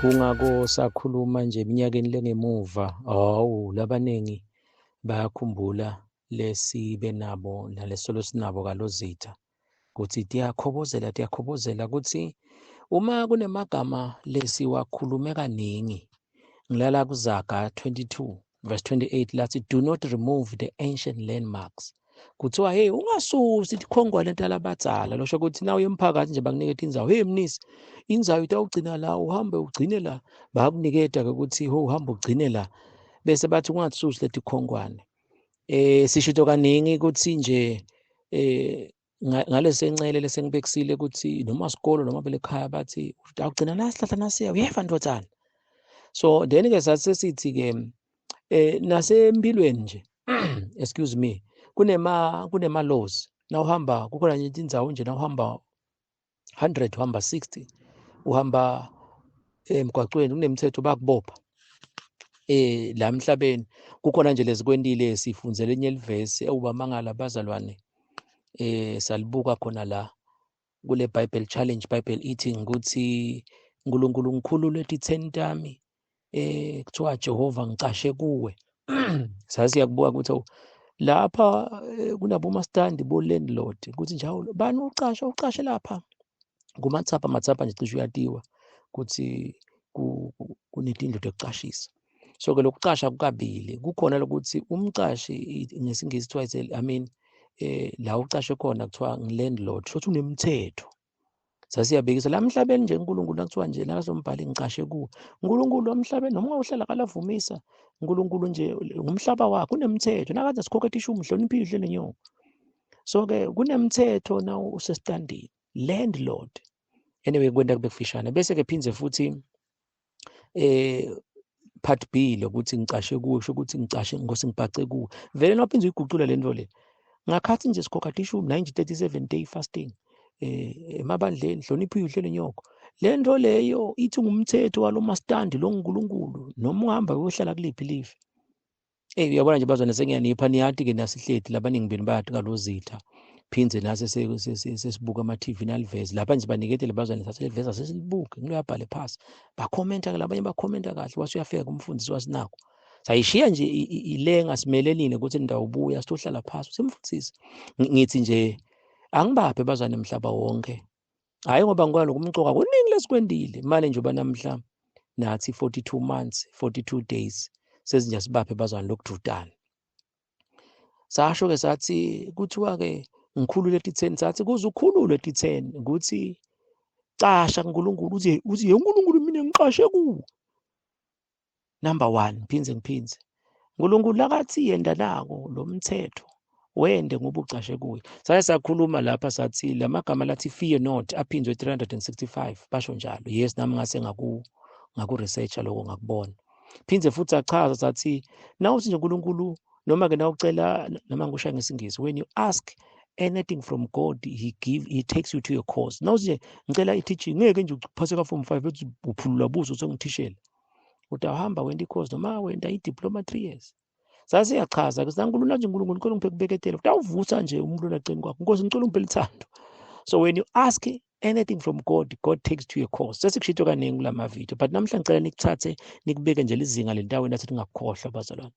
Kungako sakhuluma nje eminyakeni lengemuva, hawu labaningi bayakhumbula lesibe nabo nalesolo sinabo kalozitha ukuthi tiyakhobozela tiyakhobozela ukuthi uma kunemagama lesiwakhulume kaningi ngilala kuZaga 22 verse 28 lathi do not remove the ancient landmarks. Kuthiwa hey ungasusi tikhongwane talabadzala, losho ukuthi nawe emphakathi nje bakuniketa indzawo, hey mnisi indzawo itawugcina la, uhambe ugcine la, bayakuniketa ke ukuthi ho uhambe ugcine la, bese bathi ungatsusi letikhongwane. Sishito kaningi ukuthi nje ngalesencele lesengibekisile ukuthi noma sikolo noma belekhaya bathi awugcina nasihlahla nasiya uyeva ndvodzana. So then ke sathi sesithi ke nasempilweni nje excuse me kunema laws nawuhamba kukhona nje indzawo nje nawuhamba 100 uhamba 60 uhamba emgwaqweni kunemithetho bakubopha la emhlabeni kukhona nje lezikwentile sifundzele enye livesi ewubamangala bazalwane salibuka khona la kule Bible challenge Bible eating ukuthi uNkulunkulu ngikhulule etitheni tami kuthiwa Jehova ngicashe kuwe. Sasiyakubuka ukuthi awu, lapha kunabomastandi bo landlord ukuthi njalo bani ucashe ucashe lapha kumathapha mathapha nje cishe uyatiwa ukuthi kunetindlu tekucashisa. So ke lokucasha kukabili, kukhona lokuthi umcashi ngesingisi kuthiwa I mean la ucashe khona kuthiwa ngi-landlord, futhi unemthetho. Sasiyabekisa la emhlabeni nje uNkulunkulu nakuthiwa nje nakazombhali ngicashe kuwe, uNkulunkulu emhlabeni noma ungawuhlala kalavumisa uNkulunkulu nje ngumhlaba wakhe unemthetho, nakathi sikhokhe tishumi hlonipha idle nenyoka. So ke kunemthetho na usestandini landlord. Anyway kwenta kube kufishane bese ke phindze futhi part B lokuthi ngicashe kuwe, kusho ukuthi ngicashe ngosi ngibhace kuwe vele naphindze uyigucula le nto le ngakhathi nje sikhokha tishumi 90 37 day fasting emabandleni hlonipha uyihle lenyoko le nto leyo ithi ngumthetho walomastandi lo nguNkulunkulu noma uhamba uyohlala kuliphi live. Uyabona nje bazwane sengiyanipha niyathi ke nasihleti labaningi benu bayathi kalozitha phindze nase sesibuka ama-TV naliveze lapha nje baniketele bazwane sathi liveza sesilibuke ngiloyabhale phasi bakhomenta ke labanye bakhomenta kahle wase uyafika kumfundisi wasinako sayishiya nje ilenga simelelile ukuthi indawo ubuya sitohlala phasi simfundisi. Ngithi nje angibaphe bazwane emhlaba wonke, hayi ngoba ngikwazi lokumcoka kuningi lesikwendile manje njengoba namhla nathi 42 months 42 days sezinja sibaphe bazwane lokududana. Sasho ke sathi kuthiwa ke ngikhulule etitheni, sathi kuze ukhulule etitheni ukuthi casha kuNkulunkulu uthi uthi uNkulunkulu mina ngiqashe kuwe. Number 1 phindze ngiphindze uNkulunkulu lakathi yenda nako lo mthetho wende ngoba ucashe kuye. Saye sakhuluma lapha sathi lamagama lathi fear not aphindwe 365 basho njalo. Yes nami ngase ngaku researcha lokho ngakubona. Phindze futhi achaza sathi nawuthi nje uNkulunkulu noma ke nawucela noma ngikusha ngesingisi when you ask anything from God he takes you to your cause. Nawuthi nje ngicela i-teaching ngeke nje uphase ka form 5 ethi uphulula buso sengithishela. Utawuhamba wenda i-course noma wenda i-diploma 3 years. Sasiyachaza ke sankulunkulu nje uNkulunkulu ngicela ungiphe kubeketela utawuvusa nje umuntu olaceni kwakho Nkosi ngicela ungiphe lithando. So when you ask anything from God, God takes to your cause. Sesikushito kaningi kulama video but namhla ngicela nikuthathe nikubeke nje lizinga lendawo nathi ningakukhohlwa bazalwane.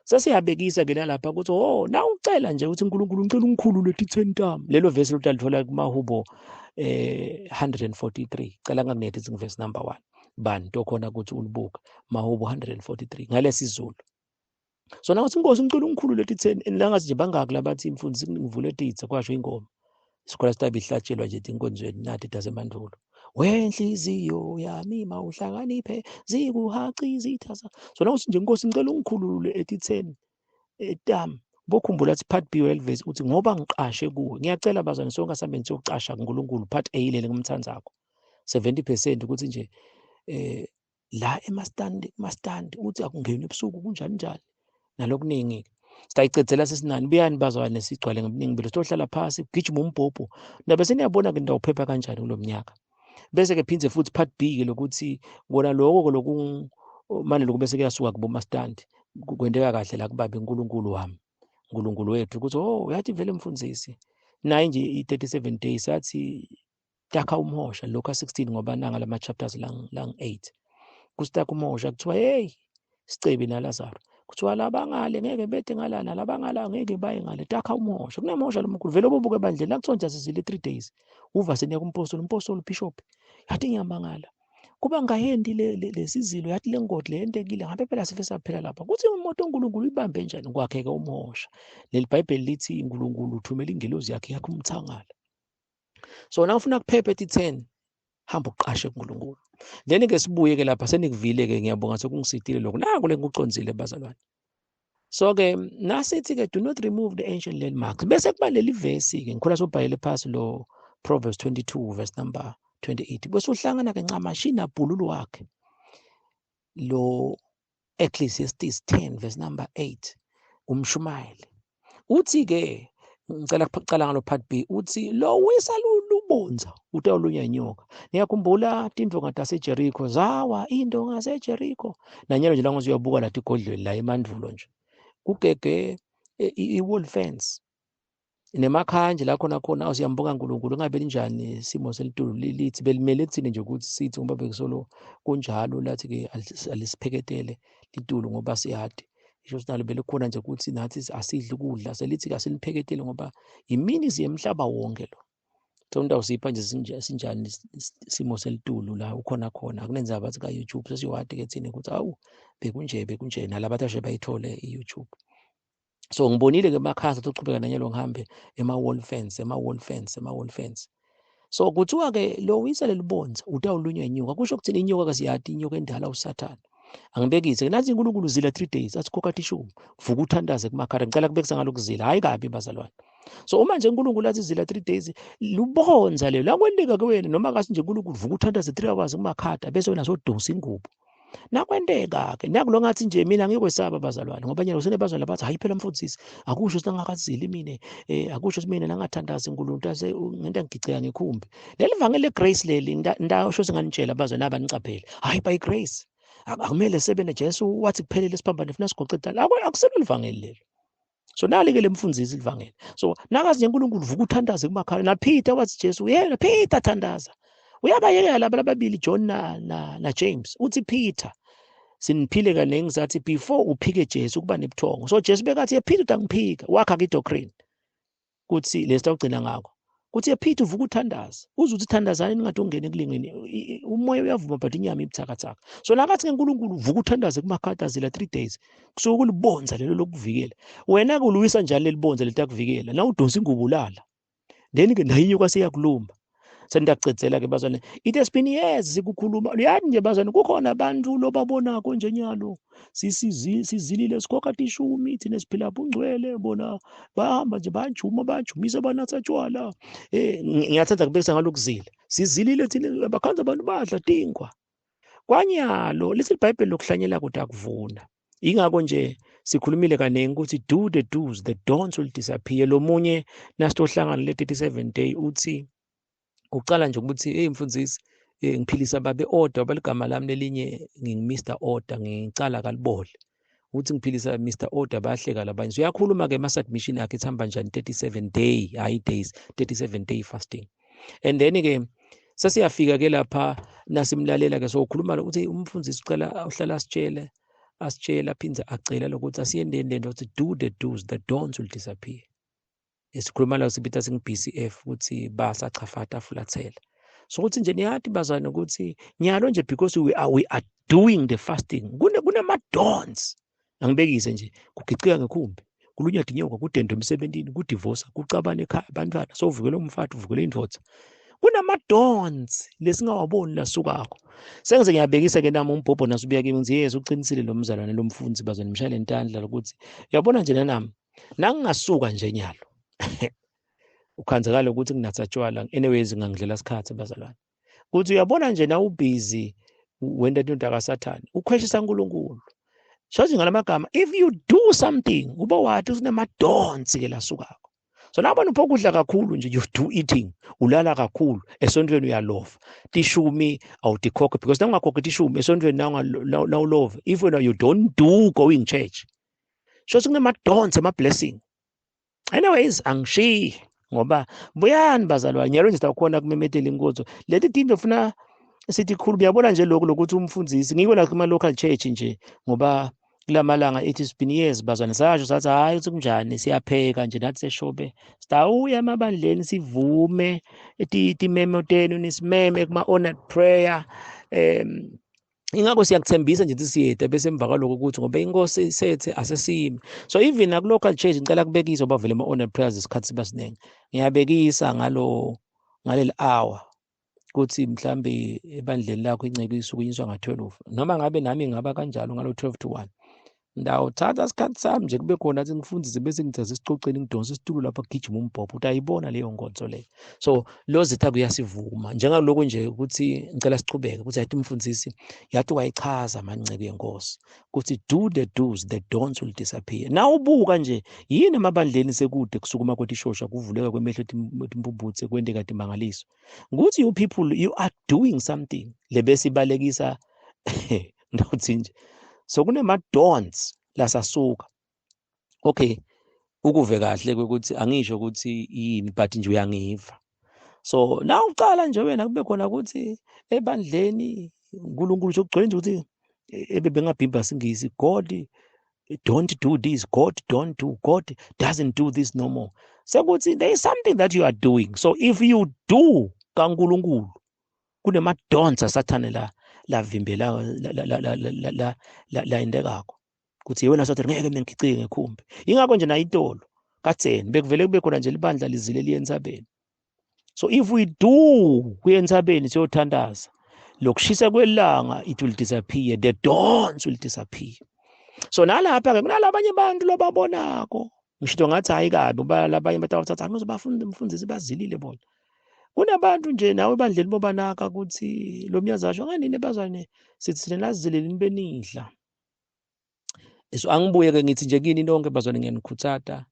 Sesiyabekisa ke nalapha ukuthi oh nawucela nje ukuthi uNkulunkulu ngicela ungikhulule etitheni tami. Lelo verse lotalithola kumahubo 143. Cela ngakunethi ithi verse number 1. Bani to khona ukuthi ulibuka mahubo 143 ngalesizulu. So nawuthi inkosi ngicela ungikhulule etitheni langathi nje bangaki labathi imfundisi ngivule etitha kwasho ingoma. Isikole sitabe ihlatshelwa nje inkonzweni nathi dasemandulo. Wenhliziyo yami mawuhlakaniphe zikuhaci izitha. So nawuthi nje inkosi ngicela ungikhulule etitheni etami. Bokhumbula ukuthi part B welvesi uthi ngoba ngiqashe kuwe. Ngiyacela bazwane sonke asambe siyocasha kuNkulunkulu part A lele ngimthandzakho. 70% ukuthi nje la emastandi mastandi uthi akungeni ebusuku kunjani njani nalokuningi. Sitayicedzela sesinani buyani bazwane sigcwale ngobuningi bethu sizohlala phasi kugijima umbhobho nabe seniyabona ke indawo phepha kanjani kulomnyaka. Bese ke phindze futhi part B ke lokuthi kona lokho ke loku manje lokhu bese kuyasuka kubo mastandi kwendeka kahle la kubabe uNkulunkulu wami uNkulunkulu wethu ukuthi oh uyathi vele mfundisi naye nje i-37 days athi takha umhosha lokho 16 ngoba nanga lama chapters lang 8. Kusitaka umosha kuthiwa hey sicebi naLazaro. Kuthiwa labangale ngeke bete ngalana, labangala ngeke baye ngale, takha umosha. Kunemosha lomkhulu vele obubuka ebandleni la kuthiwa nje asizile 3 days. Uva seniya kumpostoli, umpostoli bishop. Yathi ngiyamangala. Kuba ngayendi lesizilo yathi lengodi leyentekile ngabe phela sife saphela lapha. Kuthi imoto uNkulunkulu ibambe njani kwakheke umhosha. Leli Bhayibheli lithi uNkulunkulu uthumela ingelozi yakhe yakhe umthangala. So na ufuna kuphepha ethi 10 hamba uqashe kuNkulunkulu. Then ke sibuye ke lapha senikuvile ke ngiyabonga sekungisitile lokho. Naku lengucondzile bazalwane. So ke nasithi ke do not remove the ancient landmarks. Bese kuba leli verse ke ngikhula sobhalele phasi lo Proverbs 22 verse number 28. Bese uhlangana ke ncamashi nabhululu wakhe lo Ecclesiastes 10 verse number 8 umshumayeli uthi ke ngicela kucala ngalo part B uthi lo wisa lubonza utawulunya inyoka. Niyakhumbula tindvonga taseJericho zawa indonga zaseJericho nanyalo nje langozi uyabuka la tigodlweni la emandulo nje kugege i-wall fence nemakhaya nje la khona khona awusiyambuka uNkulunkulu ngabe linjani isimo selitulu lithi belimele kuthini nje ukuthi sithi ngoba bekusolo kunjalo lathi ke alisipheketele litulu ngoba siyade isho sinalo belikhona nje ukuthi nathi asidli ukudla selithi kasilipheketele ngoba imini ziyemhlaba wonke lo. So umuntu awusipha nje sinjani isimo selitulu la ukhona khona akunenzaba bathi ka YouTube sesiwadi ke thina ukuthi awu bekunje bekunje nalabantu ashe bayithole i-YouTube. So ngibonile ke emakhaya sathi uchubeka nanyalo ngihambe ema wall fence ema wall fence ema wall fence. So kuthiwa ke lo wisa lelibonza utawulunywa inyoka. Kusho ukuthini inyoka ke siyati inyoka endala uSathane. Angibekise nathi uNkulunkulu uzila 3 days athi khokha tissue vuka uthandaze kumakhaya ngicela kubekisa ngalokuzila hayi kabi bazalwane. So uma nje uNkulunkulu athi zila 3 days lubonza lelo lakwenteka kuwena noma kasi nje uNkulunkulu vuka uthandaze 3 hours kumakhada bese wena sodonsa ingubo. Nakwenteka ke nakulo ngathi nje mina ngikwesaba bazalwane ngoba nyalo senebazalwane bathi hayi phela mfundisi akusho singakazili mina akusho mina nangathandazi uNkulunkulu ase ngento ngigiceka ngekhumbi. Leli vangeli legrace leli ndasho singanitshela bazalwane abanicaphele hayi by grace akumele sebene Jesu wathi kuphelele isiphambano funa sigoqe idala akuselo livangeli lelo. So nali ke lemfundisi livangeli. So nakazi nje uNkulunkulu vuka uthandaze kumakhala na Peter wathi Jesu yena Peter thandaza. Uyabayekela laba lababili John na James uthi Peter siniphile kaningi sathi before uphike Jesu kuba nebuthongo. So Jesu bekathi Peter utangiphika wakha ke doctrine kuthi lesitawugcina ngakho. Kuthi Peter uvuka uthandaza uze uthi thandazani ningathi ungene ekulingweni umoya uyavuma but inyama ibuthakathaka. So nakathi ngeNkulunkulu uvuka uthandaze kumakhada zila 3 days kusuke kulibonza lelo lokuvikela. Wena ke uluwisa njani lelibonza letakuvikela na udonsa ingubo ulala then ke nayo inyoka seyakuluma. Sendiyacedzela ke bazwane it has been years sikukhuluma uyazi nje bazwane kukhona abantu lobabonako nje nyalo sizilile sikhokha tishumi thina siphila bungcwele bona bahamba nje bayajuma bayajumisa banatha tshwala. Ngiyathanda kubekisa ngalokuzila sizilile thina bakhanza abantu badla tingwa kwanyalo lithi iBhayibheli lokuhlanyela kude akuvuna. Ingakho nje sikhulumile kaningi ukuthi do the do's the don'ts will disappear. Lo munye nasitohlangana le 37 day uthi uqala nje ukuthi hey mfundisi ngiphilisa babe order baligama lami lelinye ngingu Mr Order ngicala kalibole uthi ngiphilisa Mr Order bayahleka labanye. So uyakhuluma ke ama submission akhe ithamba njani 37 day hayi days 37 day fasting. And then ke sesiyafika ke lapha nasimlalela ke so ukhuluma ukuthi umfundisi ucela uhlala asitshele asitshela aphindze acela lokuthi asiyendeni lento ukuthi do the do's the don'ts will disappear. Esikhuluma la sibita singu BCF ukuthi basachafata fulathela. So ukuthi nje niyathi bazwane ukuthi nyalo nje because we are doing the fasting kunema don'ts. Angibekise nje kugicika ngekhumbi kulunya dinyoka kudendo emsebentini kudivorce kucabana ekhaya abantwana sovukela umfati uvukela indvodza. Kunama don'ts lesingawaboni lasukakho. Sengize ngiyabekisa ke nami umbhobho nasubuya kimi ngithi yes uqinisile lo mzalwane lo mfundisi bazwane nimshayele intandla ukuthi uyabona nje nanami nangingasuka nje nyalo ukhanzakala ukuthi nginatha tshwala anyways ngangidlela isikhathi bazalwane kuthi uyabona nje na ubusy wenda into kaSathane ukhweshisa uNkulunkulu. Shothi ngalamagama if you do something uba wathi usinema don'ts ke lasukako. So nabona upho kudla kakhulu nje you do eating ulala kakhulu esontweni uyalova tishumi awudikhokhe because nawungakhokhi tishumi esontweni nawulova if wena you don't do going church. Shothi kunema don'ts ama blessing. Anyways angishiyi ngoba buyani bazalwane nyalo nje sawukhona kumemetela inkonzo leti tinto funa Sithi khulu uyabona nje lokhu lokuthi umfundisi ngiko la kuma local church nje, ngoba kulamalanga it has been years bazwane sasho sathi hayi uthi kunjani, siyapheka nje nathi seshobe sitawuya emabandleni sivume timemo tenu nisimeme kuma honored prayer. Ingakho siyakuthembisa nje ukuthi siyeda bese emva kwaloko ukuthi ngoba inkosi sethe asesime. So even naku local church ngicela kubekisa ngoba vele ama honored prayers isikhathi siba siningi, ngiyabekisa ngalo ngaleli hour kuthi mhlambe ebandleni lakho inceke isukunyiswa nga-12, noma ngabe nami ngaba kanjalo ngalo 12 to 1, ndawuthatha isikhathi sami nje kube khona athi ngifundise bese ngithatha isicoceni ngidonsa isitulo lapha kugijima umbhobho ukuthi ayibona leyo nkonzo leyo. So lo zitha kuyasivuma njengalokhu nje ukuthi ngicela sichubeke ukuthi athi umfundisi yathi wayichaza manceke yenkosi ukuthi do the do's, the don'ts will disappear. Na ubuka nje yini emabandleni sekude kusukuma kwathi ishosha kuvuleka kwemehlo timpumputhe kwenteka timangaliso, ukuthi you people you are doing something lebese ibalekisa ndawuthi nje. So kunema don'ts lasasuka. Okay, ukuve kahle ukuthi angisho ukuthi yini, but nje uyangiva. So na uqala nje wena kube khona ukuthi ebandleni uNkulunkulu sokugcwele nje ukuthi ebebengabhimba singisi, God don't do this, God don't do, God doesn't do this no more. Sekuthi there is something that you are doing. So if you do kaNkulunkulu kunema don'ts asathane la lavimbela la la la indekakho kuthi yewena sathane ngeke mina ngicike ngekhumbi. Ingakho nje nayitolo katheni bekuvele kube khona nje libandla lizile liye entsabeni. So if we do kuye entsabeni siyothandaza, lokushisa kwelanga it will disappear, the dawns will disappear. So nalapha ke kunalabanye abantu lobabonako ngisho ngathi hayi kabi ngoba labanye abantu abathatha hayi bafunda umfundisi bazilile bona. Kunabantu nje nawe ebandleni bobanaka ukuthi lo mnyazi washo nganini bazwane sithi sina lazilile nibe nidla. So angibuye ke ngithi nje kini nonke bazwane ngiyanikhuthatha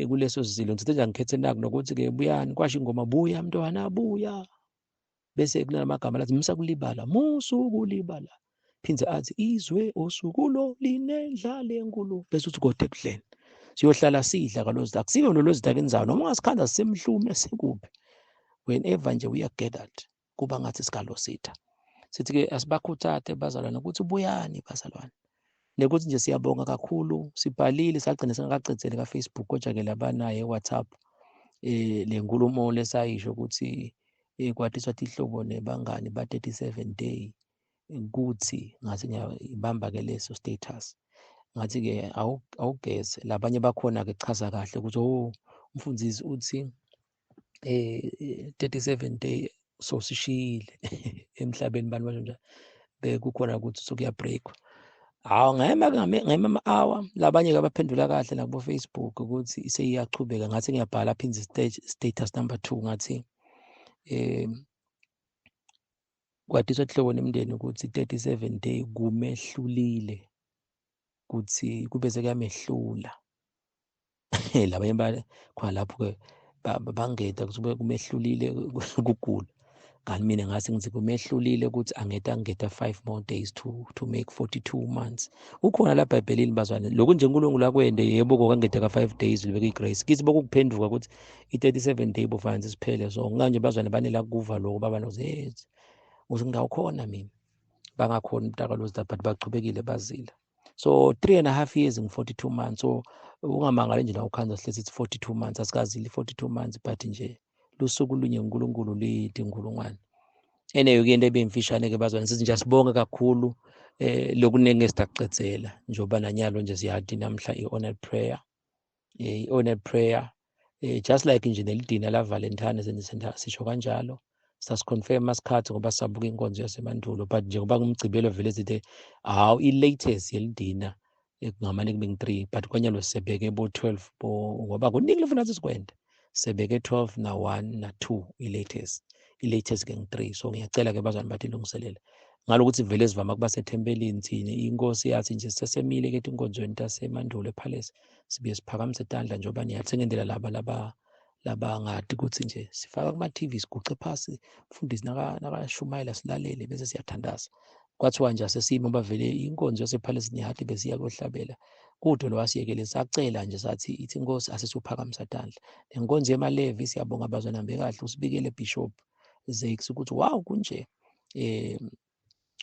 kuleso sizilo ngithethe nje angikhethe naku nokuthi ke buyani kwasho ingoma buya mntwana buya, bese kunamagama lathi musa kulibala, musu kulibala, phindze athi izwe osukulo linendlala enkulu, bese uthi kodwa ekudleni siyohlala sidla kalozi akusiko lolo zidaka noma ungasikhanza sisemhlume sikuphi, whenever nje we are gathered kuba ngathi sikalositha. Sithi ke asibakhuthathe bazalwane ukuthi buyani bazalwane, nekuthi nje siyabonga kakhulu, sibhalile sagcina singakacedzeli ka Facebook kodwa ke labanaye WhatsApp le nkulumo lesayisho ukuthi kwatiswa tihlobo nebangani ba 37 day ukuthi ngathi ngiyibamba ke leso status, ngathi ke awugeze labanye bakhona ke chaza kahle ukuthi oh umfundisi uthi 37 day so sishiyile emhlabeni bantu basho njalo bekukhona ukuthi sokuya break. Hawu ngema ngema ama hour labanye ke abaphendula kahle la kubo Facebook ukuthi iseyiyachubeka, ngathi ngiyabhala phinze status number 2 ngathi kwatiswa ihlobo nemndeni ukuthi 37 day kumehlulile ukuthi kube sekuyamehlula. Labanye khona lapho ke bangeda ukuthi kumehlulile kugula, kanti mina ngase ngithi kumehlulile ukuthi angeta ngeta 5 more days to make 42 months. Ukhona la eBhayibhelini bazwane lokhu nje uNkulunkulu akwende yebo kokangeta ka 5 days libeka igrace kithi bokuphenduka ukuthi i37 day bofanele siphele. So nganje bazwane banela kuva lokho baba nozethu uthi ngawukhona mina bangakhona umntakalozi but bachubekile bazila. So 3.5 years ngi 42 months. So ungamangali nje la ukhanza sihlezi sithi 42 months, asikazili 42 months but nje lusuku lunye uNkulunkulu lithi inkulungwane. Eneyo ke into ebemfishane ke bazwane sithi nje asibonge kakhulu lokunenge esitacedzela njengoba nanyalo nje siyadi namhla i-honored prayer, i-honored prayer just like nje nelidina la Valentine sendisenda sisho kanjalo sasiconfirm asikhathi ngoba sabuka inkonzo yasemandulo but njengoba ngumgcibelo vele sithi hawu i-latest yelidina kungamane kube ngi-3 but kwanyalo sebeke bo 12 bo ngoba kuningi lefuna sikwende sebeke 12 na 1 na 2 i-latest ke ngi-3. So ngiyacela ke bazalwane bathi ilungiselele ngalokuthi vele sivama kuba sethempelini thina inkosi yathi nje sisesemile ke inkonzweni tasemandulo ePalace sibuye siphakamise tandla njengoba niyathi ngendlela laba labangadi ukuthi nje sifaka kuma TV siguqe phasi mfundisi nakashumayela silalele bese siyathandaza. Kwathiwa nje asesimo bavele inkonzo yasePalace nihati besiya kohlabela kude lo wasiyekele sacela nje sathi ithi inkosi asisuphakamisa tandla. Lenkonzo yemalevi siyabonga bazwana hambe kahle usibikele Bishop Zakes ukuthi wow kunje.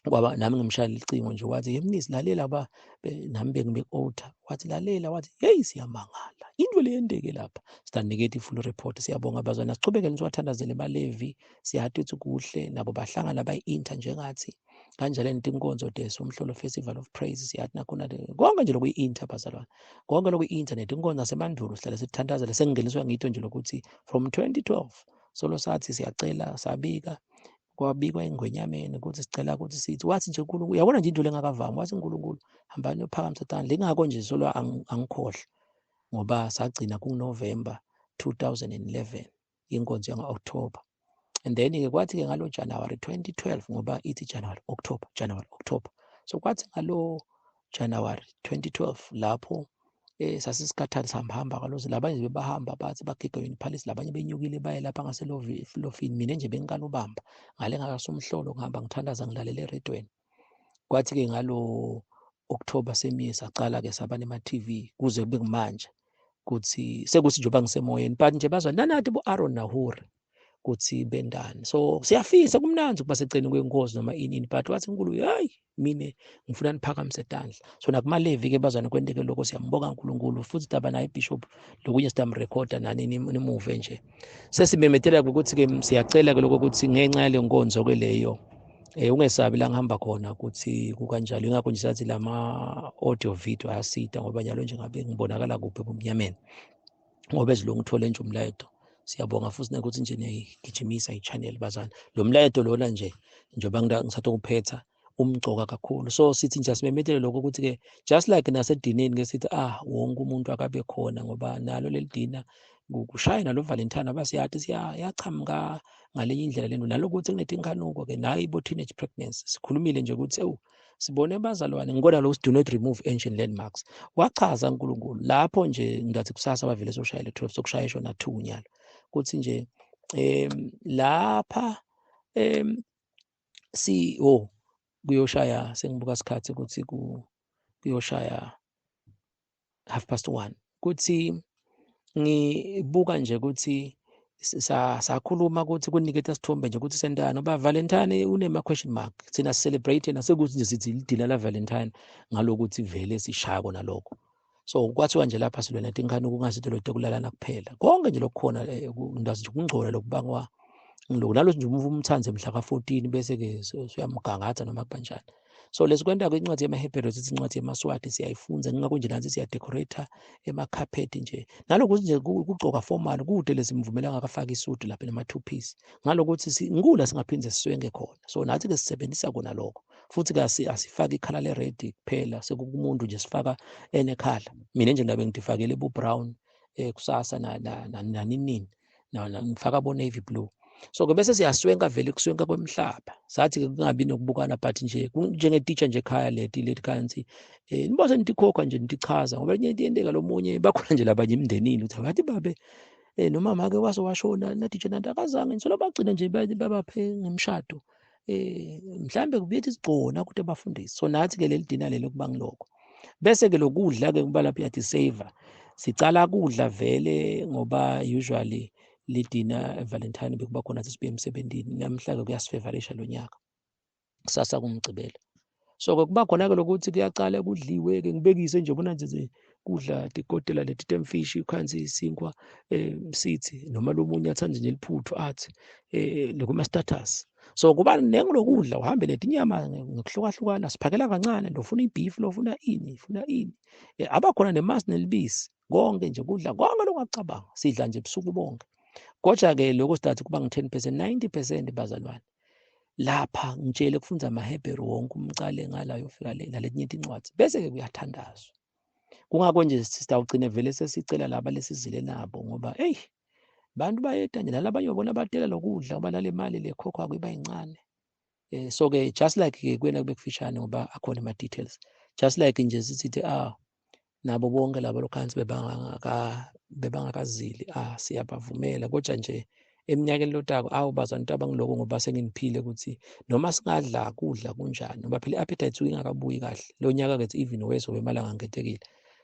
Kwaba nami ngimshayela icingo nje, wathi yemnisi lalela ba nami bengibe-outer, wathi lalela, wathi hey siyamangala into leyenteke lapha, sidaniketa i-full report. Siyabonga bazwana, sichubeke nisiwathandazele balevi, siyati ukuthi kuhle nabo bahlangana bayi-inter njengathi kanjalo netinkonzo des umhlolo festival of praise, siyathi nakhona konke nje lokuyi-inter bazalwane, konke lokuyi-internet inkonzo nasemandulo sihlale sithandazele. Sengingeniswa ngito nje lokuthi from 2012 solo sathi siyacela, sabika, kwabikwa engwenyameni ukuthi sicela ukuthi sithi, wathi nje uNkulunkulu, uyabona nje into lengakavami, wathi uNkulunkulu hambani niyophakamisa tandla. Ingakho nje solo angikhohle ngoba sagcina kunguNovember 2011 inkonzo yango-October, and then-ke kwathi-ke ngalo January 2012, ngoba ithi January, October, January, October, so kwathi ngalo January 2012 lapho sasisikhathali sihamba kalozi, labanye nje bebahamba bathi bagiga yona iphalisi, labanye benyukile baye lapha ngaselofini, mina nje bengikalubamba ngale ngakasomhlolo, ngihamba ngithandaza ngilalele eredweni. Kwathi-ke ngalo October semiye sacala-ke saba nema-TV kuze kube kumanje, kuthi sekuthi njengoba ngisemoyeni, but nje bazwa nanathi bo-Aaron naHuri kuthi bendani. So siyafisa, kumnandzi ukuba seceleni kwenkosi noma ini ini, but wathi uNkulunkulu hayi mina ngifuna niphakamise tandla. So nakumalevi ke bazwana kwenteke lokho, siyambonga uNkulunkulu futhi taba naye bishop lokunye sitamrekhoda nani nimuve nje. Sesimemetela ukuthi ke siyacela ke lokho ukuthi ngenxa yale nkonzo ke leyo ungesabi la ngihamba khona ukuthi kukanjalo. Ingakho nje sathi lama audio video ayasita, ngoba nyalo nje ngabe ngibonakala kuphi ebumnyameni, ngoba ezilungu uthole nje umlayeto. Siyabonga futhi nokuthi nje niyigijimisa i-channel bazana. Lo mlayeto lona nje njengoba ngisathe ukuphetha umgcoka kakhulu, so sithi nje asimemetele lokho ukuthi ke just like nasedineni ke sithi wonke umuntu akabe khona, ngoba nalo leli dina kushaya nalo Valentine abasiyathi siyachamuka ngalenye indlela lento, nalokuthi kunetinkanuko ke nayo ibo teenage pregnancy. Sikhulumile nje ukuthi ewu sibone bazalwane, ngibona lo do not remove ancient landmarks, wachaza uNkulunkulu lapho nje. Ngathi kusasa bavele soshayela 12 sokushaya isho na 2 nyalo, kuthi nje lapha si oh kuyoshaya, sengibuka isikhathi ukuthi kuyoshaya 1:30, kuthi ngibuka nje ukuthi sakhuluma ukuthi kuniketa sithombe nje ukuthi sentana ngoba Valentine unema question mark, thina celebrate nasekuthi nje sithi lidina la Valentine ngalokuthi vele sishaya kona lokho. So kwathiwa nje lapha silwena tinkhani kungasitho lo kulalana kuphela, konke nje lokukhona ndazi nje ukungcola lokubangwa ngiloko nalo nje umthanze mhla ka-14 bese ke suyamgangatha noma kubanjani. So lesikwenta kwincwadi yemaHebheru, sithi incwadi yemaSwati siyayifunza, ngingakho nje nathi siyadecorate emakhaphethi nje nalokuthi nje kugcoka formal kude lesimvumela ngakafaka isudu lapha nama two piece, ngalokuthi ngikula singaphinde siswenge khona. So nathi ke sisebenzisa kona lokho futhi ke asifaki ikhala le red kuphela, sekukumuntu nje sifaka enekhala. Mina nje ndabe ngidifakele bu brown kusasa na nanini ngifaka bo navy blue. So ke bese siyaswenka vele kuswenka kwemhlaba, sathi ke kungabi nokubukana, but nje njenge-teacher nje ekhaya leti leti kanti nibose nitikhokha nje nitichaza, ngoba enye into yenteka lo munye bakhona nje labanye emndenini uthi abathi babe nomama ke waso washona na-teacher nanti akazange so bagcina nje babaphe ngemshado mhlambe kubithi isigcona ukuthi abafundisi. So nathi ke leli dina lelo kuba ngilokho, bese ke lokudla ke kuba lapha yathi saver sicala kudla vele, ngoba usually lidina Valentine bekuba khona sibuye emsebenzini, namhla ke kuyasifavorisha lo nyaka kusasa kumgcibelo. So ke kuba khona ke lokuthi kuyacala kudliwe ke, ngibekise nje bona nje kudla tikotela leti temfishi khansi isinkwa sithi noma lo munye athanda nje liphuthu athi lokuma status. So kuba nengi lokudla uhambe letinyama ngokuhlukahlukana, siphakela kancane, lofuna ibeef, lofuna ini, ufuna ini, abakhona nemasi nelibisi, konke nje kudla konke lokungacabanga sidla nje busuku bonke. Kodwa ke lokho sidathi kuba ngu-10%, 90% bazalwane lapha ngitshele kufunza amaHebheru wonke umcale ngala yofika le naletinye tincwadi, bese ke kuyathandazwa. Kungakho nje sitawugcina vele sesicela laba lesizile nabo, ngoba hey bantu bayeda nje nalabanye babona batela lokudla ngoba nale mali lekhokhwa kuba incane. So ke just like ke kwena kube kufishane ngoba akhona ama details, just like nje sithi nabo bonke laba lokhansi bebangakazili siyabavumela, kodwa nje eminyakeni lotako awu bazantu abangiloko ngoba senginiphile ukuthi noma singadla kudla kunjani, ngoba phela i-appetite suke ingakabuyi kahle lo nyaka ke, even worse ngoba emalanga angetekile.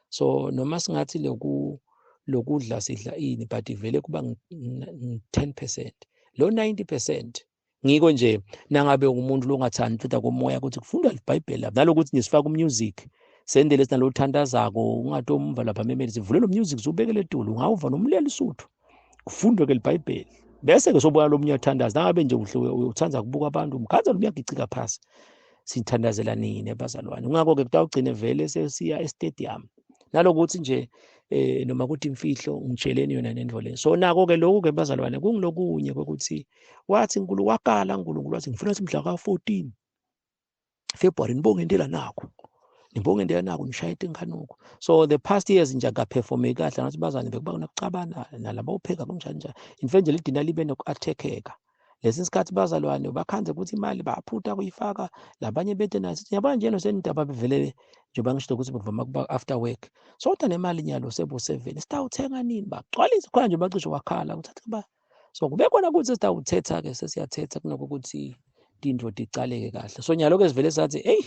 So noma singathi loku lokudla sidla ini, but vele kuba 10%, lo 90% Ngiko nje nangabe umuntu longathandi futhi komoya ukuthi kufundwa iBhayibheli lapha nalokuthi nje sifake umusic sendele sinalothantazako ungatomva lapha memeli sivule lo music siwubekele etulu ungawuva nomlelo usuthu kufundwe ke libhayibheli bese ke sobuka lo munye athandaza nangabe nje uhle uthanda kubuka abantu mkhanza lo uyagicika phasi sithandazela nini bazalwane kungakho ke kutawugcine vele sesiya estadium nalokuthi nje eh noma kuthi imfihlo ngitsheleni yona nento le so nako ke lokhu ke bazalwane kungilokunye kokuthi wathi uNkulunkulu wakala uNkulunkulu wathi ngifuna ukuthi mhla ka-14 February nibonge intela nakho nibonge intela nakho nishaye inkhanuko so the past years nje akaperforme kahle ngathi bazane bekuba kunokucabana nalabo opheka kunjani njani in fact nje lidina libe noku-attackeka lesi sikhathi bazalwane bakhanze ukuthi imali baphutha kuyifaka labanye bete nayo sithi yabona nje nosenindaba bevele njengoba ngisho ukuthi bavama kuba after work sodwa nemali nyalo sebo 7 sitawuthenga nini bagcwalise khona nje bacishe wakhala ukuthi ba so kube khona ukuthi sitawuthetha-ke sesiyathetha kunokuthi tintfo ticaleke kahle so nyalo-ke sivele sathi eyi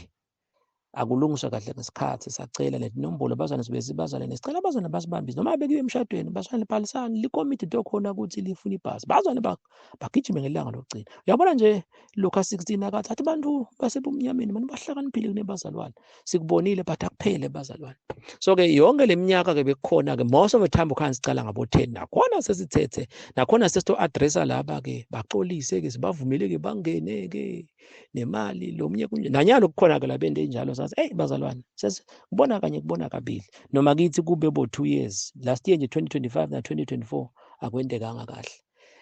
akulungiswa kahle ngesikhathi sacela letinombolo bazwane sibe sibazwane nesicela abazwane basibambise noma bekuyiwe emshadweni bazwane bhalisani likomiti tokhona ukuthi lifuna ibhasi bazwane bagijime ngelanga lokugcina uyabona nje Luka 16 akathi athi abantu basebumnyameni manje bahlakaniphile kunebazalwane sikubonile but akuphele bazalwane so ke yonke leminyaka ke bekukhona ke most of the time ukhona sicala ngabo 10 nakhona sesithethe nakhona sesito addressa laba ke baxolise ke sibavumele ke bangene ke nemali lo munye kunje nanyalo kukhona ke labende enjalo sathi hey bazalwane sesikubona kanye kubona kabili noma kithi kube bo 2 years last year nje 2025 na 2024 akwendekanga kahle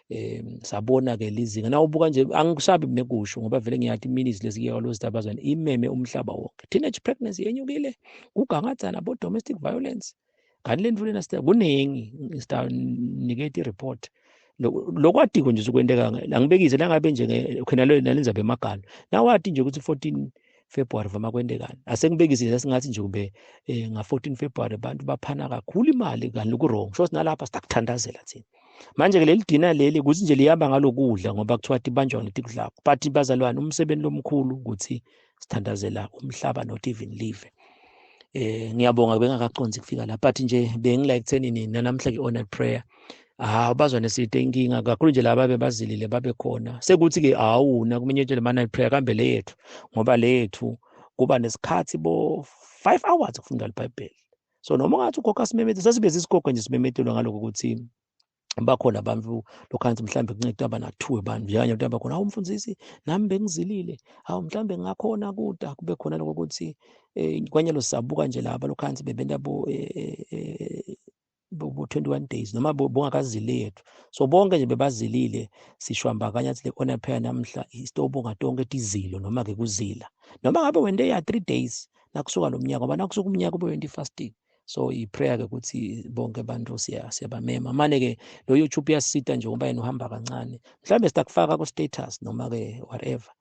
um sabona ke lizinga nawubuka nje angikusabi mina kusho ngoba vele ngiyathi iminis lesikiya lozidabazwane imeme umhlaba wonke teenage pregnancy yenyukile kugangadzana bo domestic violence kanti le ntfo lena kuningi sitawuniketa i-report lokwatiko nje sokwenteka angibekise nangabe nje khona nalendzaba emagalo nawati nje ukuthi 14 February vama kwentekani asengibekise nje singathi nje kube eh, nga-14 February abantu baphana kakhulu imali kanti ku-wrong sho sinalapha sitakuthandazela thina manje ke leli dina leli kuthi nje lihamba ngalokudla ngoba kuthiwa tibanjwa ngetikudlako but bazalwane umsebenzi lomkhulu ukuthi sithandazela umhlaba not even live eh ngiyabonga bengakaconsi kufika la but nje bengila ekutheni nina namhla ke honor prayer hawu bazwa neside inkinga kakhulu nje laba bebazilile babe khona sekuthi ke awuna kumenyetshele ma night prayer kambe le yethu ngoba le yethu kuba nesikhathi bo 5 hours ukufunda iBhayibheli so noma ungathi ukhokha simemethe sasibe sisigogo nje simemethelwa ngaloko ukuthi bakhona abantu lokhanti mhlambe kunceda abana-two abantu njenganye abantu abakhona hawu mfundisi nami bengizilile hawu mhlambe ngingakhona kuda kube khona lokho ukuthi um kwanyalo sisabuka nje laba lokhanti bebenta bo eh, eh, bo-21 days noma bongakazili yethu so bonke nje bebazilile sishwambakanya athi le honor prayer namhla isitobonga tonke tizilo noma-ke kuzila noma ngabe wente ya 3 days nakusuka lo mnyaka ngoba nakusuka umnyaka ube wente i-fasting so i-prayer ke ukuthi bonke abantu siyabamema mane ke lo YouTube uyasisita nje ngoba yena uhamba kancane mhlawumbe sitakufaka ku-status noma ke whatever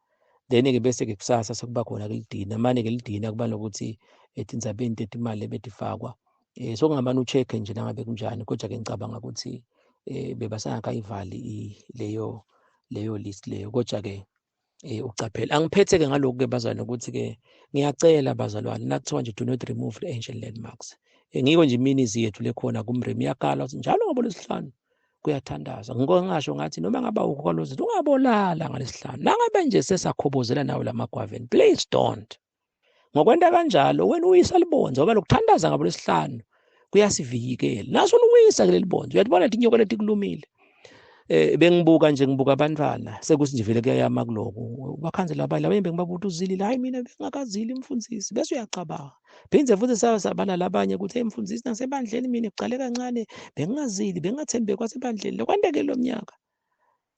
then ke bese ke kusasa sekuba khona ke lidina mane ke lidina kuba nokuthi etindzabeni tetimali ebetifakwa eh sokungamane ucheck nje nangabe kunjani kodwa ke ngicabanga ukuthi eh bebasangakayivali leyo leyo list leyo kodwa ke eh ucaphele angiphethe ke ngalokhu ke bazalwane ukuthi ke ngiyacela bazalwane nakuthiwa nje do not remove the ancient landmarks eh, ngiko nje iminizi yethu lekhona kumrem iyakhala njalo ngoba lesihlanu kuyathandaza ngiko ngasho ngathi noma ngaba ukho kwalozinto ungabolala ngalesihlanu nangabe nje sesakhobozela nawe lamagwaveni please don't Ngokwenta kanjalo wena uyisa libonza ngoba lokuthandaza ngabo lesihlanu kuyasivikela. Naso luwisa kuleli bonza. Uyatibona ukuthi inyoka leti kulumile. Eh bengibuka nje ngibuka abantwana sekuthi nje vele kuyayama kuloku bakhanze laba labanye bengibabuta uzilile hayi mina bengakazili mfundisi bese uyacabanga phinde futhi sabala labanye ukuthi hey mfundisi nasebandleni mina kuqale kancane bengingazili bengingathembeki kwasebandleni lokwandeke lo mnyaka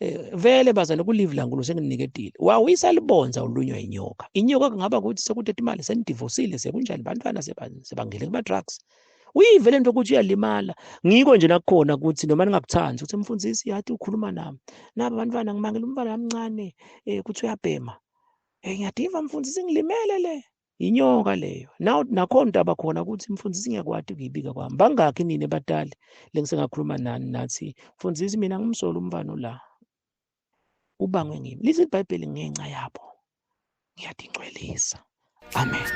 Eh, vele bazalwane kulive lankulu senginiketile wawisa libonza ulunywa inyoka inyoka kungaba ukuthi sekuthethe imali senidivosile sekunjani bantwana sebangele kuma-drugs uyive lento ukuthi uyalimala ngiko nje nakukhona ukuthi noma ningakuthandi ukuthi mfundisi yathi ukhuluma nami naba abantwana ngimangela umntwana amncane um ukuthi uyabhema um ngiyadiva mfundisi ngilimele le Inyoka leyo. Now nakhona ndaba khona ukuthi mfundisi ngiyakwati ukuyibika kwami. Bangakhi nini batali lengisengakhuluma nani nathi mfundisi mina ngimsola umfana la. Ubangwe ngimi. Lithi iBhayibheli ngenxa yabo. Ngiyadingcwelisa. Amen.